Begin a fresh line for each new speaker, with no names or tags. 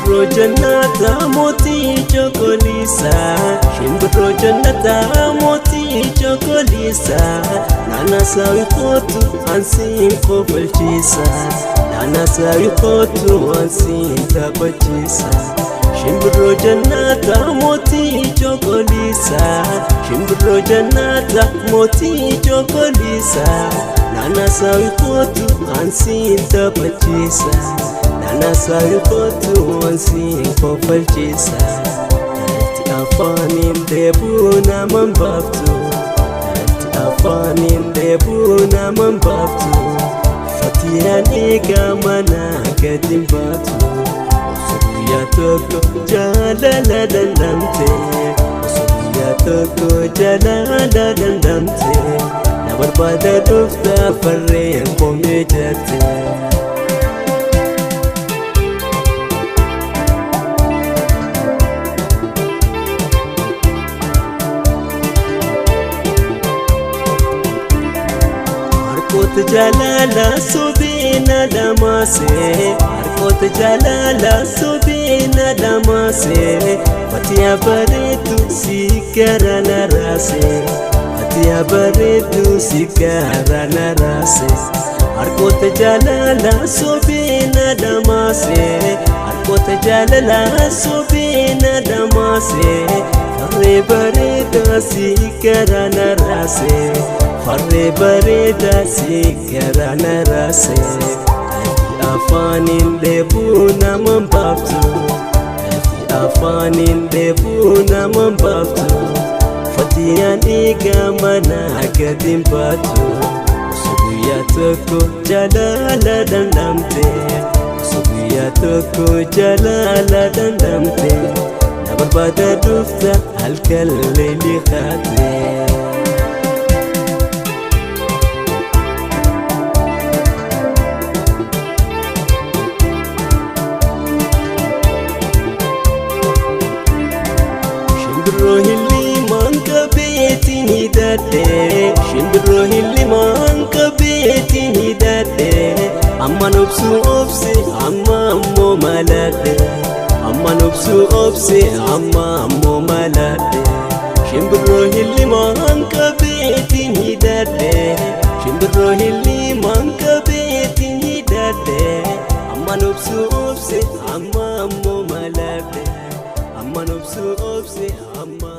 Shimbirroo jannataa mootii chokolisa, shimbirroo jannataa mootii chokolisa, naannaa saawwi kootu ansiin kofalchiisa, naannaa saawwi kootu ansiin taphachiisa. Shimbirroo jannataa mootii chokolisa, shimbirroo jannataa mootii chokolisa, naannaa saawwi kootu ansiin taphachiisa. Naannaa saawwi kootu ansiin kofalchiisa. Natti afaaniin dheebuu naman baaftu, natti afaaniin dheebuu naman baaftu, fatiyaan eegaa mana gadi hin baatu. Osoo guyyaa tokko jaalala dandamte, osoo guyyaa tokko jaalala dandamte, na barbaada dhufta farreen koomee jette. Harkoota jaalala sobeena damaase, harkoota jaalala sobeena damaase, fatiyaa bareedu si gara na raase, fatiyaa bareedu si gara na raase. Harkoota jaalala sobeena damaase, harkoota jaalala sobeena damaase, farree bareedaa si gara na raase. Farree bareedaa si gara na raase. Ati afaaniin dheebuu naman baaftu, ati afaaniin dheebuu naman baaftu, fatiyaan eegaa mana gadi hin baatu. Osoo guyyaa tokko jaalala dandamte, osoo guyyaa tokko jaalala dandamte, na barbaada dhufta halkan leelii kaate. Shimbirroo hillimaan qabeetiin hidhadhe, shimbirroo hillimaan qabeetiin hidhadhe, amman obsuu obse amma ammoo maladhe, amman obsuu obse amma ammoo maladhe. Shimbirroo hillimaan qabeetiin hidhadhe, shimbirroo hillimaan qabeetiin hidhadhe, amman obsuu obse amma ammoo maladhe. Amman obsuu obse amma